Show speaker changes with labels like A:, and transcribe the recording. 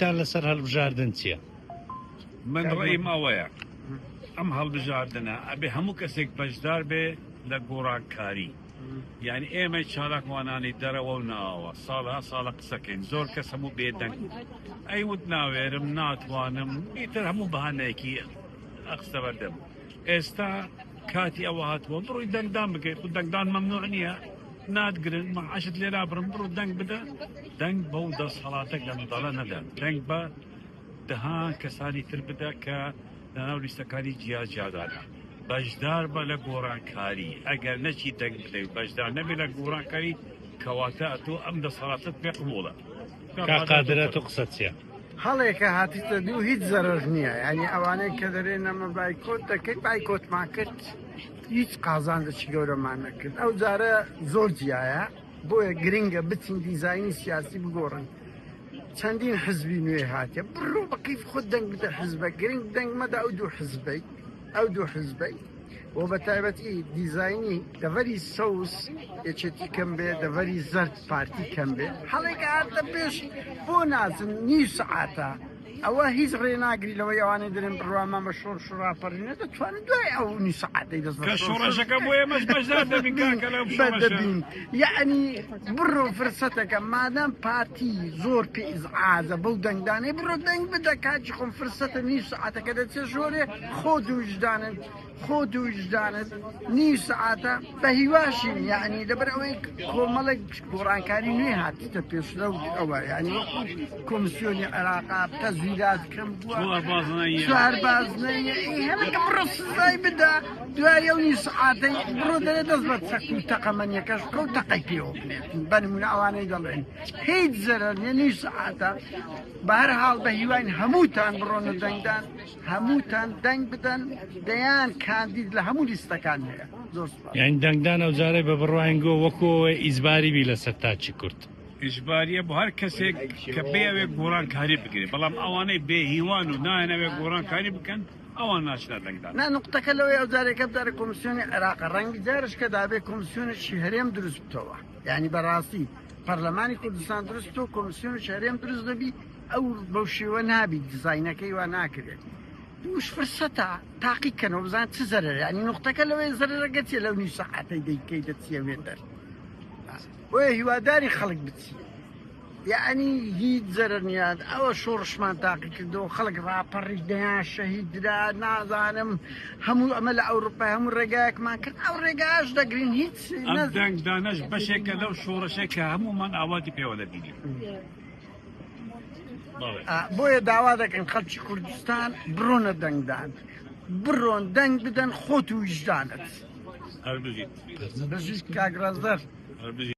A: تان لەسەر هەڵبژاردن چییە؟
B: من ڕێیم ئەوەیە ئەم هەڵبژاردنە ئەبێ هەموو کەسێک بەشدار بێ لە گۆڕانکاری یعنی ئێمەی چالاکوانانی دەرەوە و ناوە ساڵها ساڵە قسەکەین زۆر کەس هەموو بێدەنگ بوو ئەی وت ناوێرم ناتوانم ئیتر هەموو بەهانەیەکی ئەخستە بەردەم ئێستا کاتی ئەوە هاتووە بڕۆی دەنگدان بکەیت خو دەنگدان مەمنوع نییە ناتگرن مەعاشت لێ نابڕن بڕۆ دەنگ بدە دەنگ بەو دەسەڵاتە گەندەڵە نەدە دەنگ بە دەهان کەسانی تر بدە کە لەناو لیستەکانی جیا جیادانە بەشدار بە لە گۆڕانکاری ئەگەر نەچی دەنگ بدەی و بەشدار نەبی لە گۆڕانکاری کەواتە ئەتۆ ئەم دەسەڵاتەت پێ قبوڵە.
A: کاک قادر ئەتۆ قسەت چیە؟
C: هەڵێکە هاتیتە دوو هیچ زەرەر نییە یعنی ئەوانەی کە دەرێن ئەمە بایکۆت دەکەین بایکۆتمان کرد هیچ قازانجێکی گەورەمان نەکرد ئەو جارە زۆر جیایە بۆیە گرنگە بچین دیزاینی سیاسی بگۆڕن چەندین حزبی نوێ هاتیە بڕۆ بە کەیف خۆت دەنگ بدە حزبە گرنگ دەنگ مەدە ئەو دوو حزبەی ئەو دوو حزبەی و بە تایبەتی دیزاینی دەڤەری سەوز یەکێتی کەم بێ دەڤەری زەرد پارتی کەم بێ هەڵێک هاتە پێش بۆ نازم نیو سەعاتە ئەوە هیچ ڕێ ناگری لەوەی ئەوانەی دەرێن بڕوامان بە شۆڕش و ڕاپەڕینە دەتوانن دوای ئەو نیو سەعاتەی دەست بە
B: کە
C: شۆڕش
B: شۆڕشەکە بۆ ئێمەش بەشدار دەبین کاکە لەم شۆڕشە
C: دەبین یەعنی بڕۆ فرسەتەکە مادام پارتی زۆر پێ ئیزعاجە بەو دەنگدانەی بڕۆ دەنگ بدە کاکی خۆم فرسەتە نیو سەعاتەکە دەچێ ژۆرێ خۆت و ویژدانت خۆت و ویژدانت نیو سەعاتە بە هیواشین یعنی لەبەر ئەوەی کۆمەڵێک گۆڕانکاری نوێ هاتیتە پێش لەو ئەوە یعنی وەکو کۆمسیۆنی عێراقا تەزویرات کەم بووە
B: چوار بازنەیە
C: چوار بازنەیە ئی هەمەکە بڕۆ سزای بدە دوای ئەو نیو سەعاتەی بڕۆ دەرێ دەست بە چەک و تەقەمەنیەکەش بکە و تەقەی پێوە بنێت بە نمونە ئەوانەی دەڵێن هیچ زەرەر نیە نیو سەعاتە بە هەر حاڵ بە هیواین هەمووتان بڕۆنە دەنگدان هەمووتان دەنگ بدەن دەیان کاندید لە هەموو لیستەکان هەیە زۆر سوپاس.
A: یانی دەنگدان ئەوجارەی بە بڕواین گۆ وەکو ئەوەی ئیجباری بی لەسەر تاکی کورد.
B: ئیجباریە بۆ هەر کەسێک کە بەیەوێ گۆڕانکاری بگرێ بەڵام ئەوانەی بێ هیوان و نایانەوێ گۆڕانکاری بکەن ئەوان ناچنە دەنگدان.
C: نا نوقتەکە لەوەیە ئەو جارێکە بجارێ کۆمسیۆنی عێراقە ڕەنگی جارش کە دابێ کۆمسیۆنێکی هەرێم دروست بتەوە یانی بەڕاستی پەرلەمانی کوردستان دروست بتەوە کۆمسیۆنێکی هەرێم دروست دەبی ئەو بەو شێوە نابی دیزاینەکەی وا ناکرێت دووش فرسەتە تاقی کەنەوە بزان چ زەرەر یانی نوقتەکە لەوەیە زەرەرەکە چیە لەو نیو سەعاتەی دەیکەی دەچیە وێندەر بۆیە هیواداری خەڵک بچی یەعنی هیچ زەرەر نیە ئەوە شۆڕشمان تاقی کردەوە خەڵک ڕاپەڕی دەیان شەهید درا نازانم هەموو ئەمە لە ئەوروپای هەموو ڕێگایەکمان کرد ئەو ڕێگاش دەگرین هیچ
B: ئەم دەنگدانەش بەشێکە لەو شۆڕشەی کە هەموومان ئاواتی پێوە دەبینین.
C: بۆیە داوا دەکەین خەڵکی کوردستان بڕۆنە دەنگدان بڕۆن دەنگ بدەن خۆت و ویژدانت.
B: هەر بژیت.
C: بژیت کاک ڕەزەر.
B: هەر بژیت.